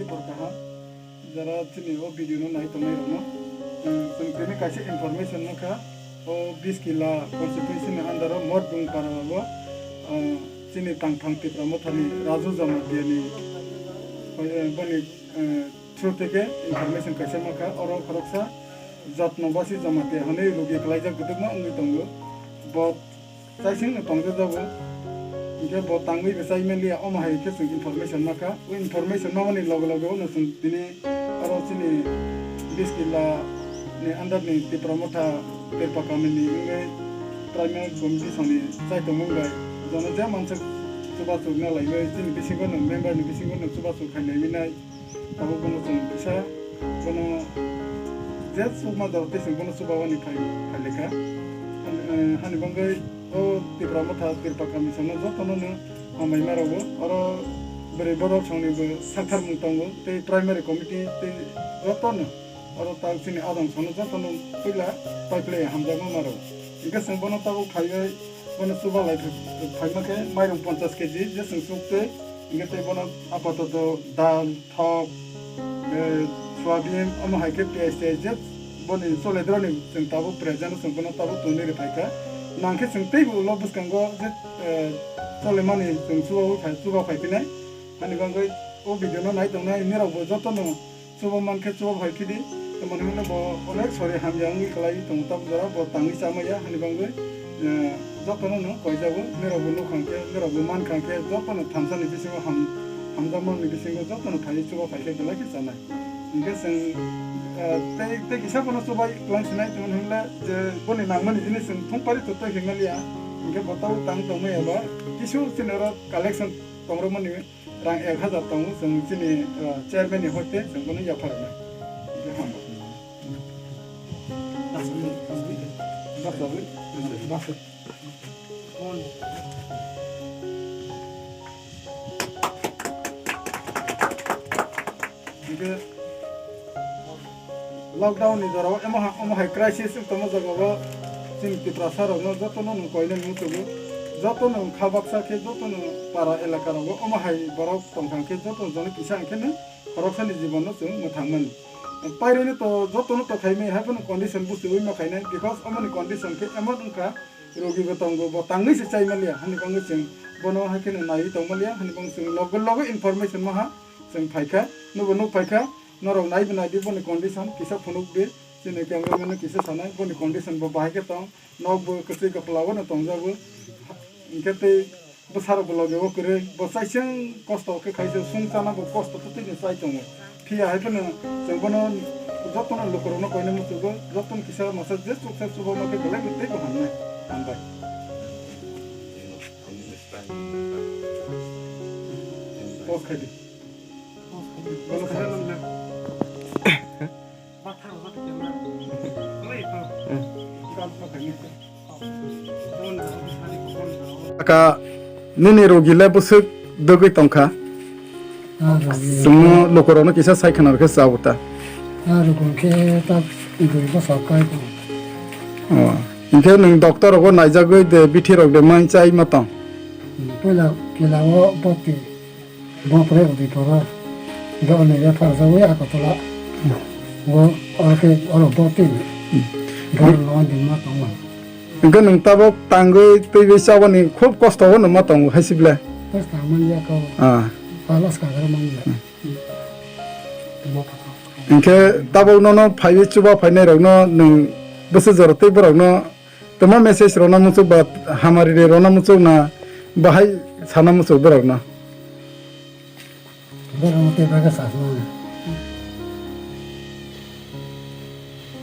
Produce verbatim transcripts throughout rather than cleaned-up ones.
Borkaha, jara chini o video no nai tongnai rokno, eh, chwng tini kaisa information mankha, o Biskila constituency ni under o Motdung para o, eh, chini tangphang Tipra Mothani Raju Jamatia ni, eh, boni, eh, through theke information kaisa mankha, oro khoroksa Jotnobasi Jamatia hwnwi rugi kwlaijak kwdwkma wngwi tongo. Bo chaisingno tongjajago. Hinkhe bo tangwi bo chai manliya, omo hai khe chwng information mankha. O information mamani loge loge ono chwng tini oro chini Biskila ni under ni Tipra Motha Terpa Kami ni wngwi primary committee songni chai tongmung bai jono je mansa chubachu nalaiwi chini bisingo no member ni bisingo no chubachu khainai winai. Abo bono chwng kisa bono je chukma jora tei chwng bono chubawani phai, phailekha. Han-, eh, hani bagwi o Tipra Motha, Tipra Kami songno jotono no hambai ma rwo. Oro bwrwi borok songni bo sakharmung tongo tei primary committee tei jotono oro tak chini adong songno jotono puila paiplai hamjakma ma rwo. Hinkhe chwng bono tabuk phaiwi bono chuba lai phai-, phaima khe mairung ponchas keji je chwng chuk tei hinkhe tei bono apatoto dal, thok, eh, soyabin, omo hai khe piyaj tiyaj je boni choledroni chwng tabuk present o chwng bono tabuk tonwi rw phaikha. Nangkhe chwng teibo ulo bwskango je, eh, cholemani chwng chuba phai, chuba phaiphinai. Hani bagwi o video no nai tongnai nirok bo jotono chuba mankhe chuba phai phidi, tamo hinwi bo onek sori hamya wngwi kwlai tongo tabuk jora bo tangwi chamaya hani bagwi, eh, jotono no koijago, nirok bo nukha khe, nirok bo mankha khe, jotono thamsani bisingo ham-, hamjakmani bisingo jotono phaiwi chuba phai khe belai khe chanai. Hinkhe chwng, eh, tei, tei kisa bono chubai kwlang sinai tamo hinle je boni nangmani jinis chwng thung pari to tei hinmaliya, hinkhe bo tabuk tang tongmaya ba kisu chini oro collection tongrwmani. Rang ek hajar tongo chwng chini, uh, chairman ni hoite chwng bono yapharnai. Hingke hambai. Hingke lockdown ni jora o emo ha-, omo hai crisis wng tongma jaga o chini Tiprasa rok no joto no nwng koinai muchungo, joto nwng kha baksa khe joto nwng para elaka rogo omo hai borok tongthang khe joto jono kisa hingke nwng khoroksani jibon no chwng mwthang mani. Pairwino to joto no to khaimai hai phano condition buchiwi ma khainai because omo ni condition khe emon wngkha rogi bo tongo bo tangwi se chai maliya hani bangwi chwng bono hai kheno naiwi tong maliya hani bangwi chwng logo logo information maha chwng phaikha nubo nuk phaikha. Norok naibi naidi boni condition kisa phunukdi, chini cameraman no kisa sanai boni condition bo bahai khe tong, nok bo kwchwi kwpla o no tongjago, hinkhe tei bwsarok bo loge o kwrwi, bo chaising kosto khe khaisa sung chana bo kosto twtwini chai tongo. Phiya hai phano chwng bono jotono lukurokno koina muchungo, jotono kisa masa je chuksa chuba ma khe belai no teibo hamnai. Hambai. Pause khai di. Aka nini rogi le bwswk dogwi tongkha. Ah, rogi. Chwngno lukurokno kisa sai khna rwkhe cha bo ta. Ah, rogi khe ta dui bosor kai tong. Oh. Hinkhe nwng doctor rogo naijagwi de bithi rok de man chai ma tong? Puila kila o boti. Bo pore udi poro. Bo ni ya phar sa ya ko tola. Bo ake oro bo tin. Bo no din ma tong ma. Hinkhe nwng tabok tangwi twi wi chabani khub kosto o no ma tongo hai sible. Pas ta man ya ko. Ah. Palas ka gar man ya. Hinkhe tabok nono phaiwi chuba phainai rokno nwng bwswk jora tei borokno tamo message rwna muchuk ba hamari rwna muchuk na bahai sana muchuk borokno. Borok tei bagwi sasmani.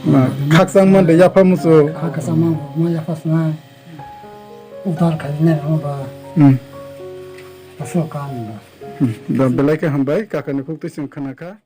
Ma, khakchang man de yapha muchuk. Khakchang man ma yapha sna. Udar khainai rokno ba. Hmm. Aswk kam ba. Hmm. Ba belai khe hambai kakani khuk twi chwng khna kha.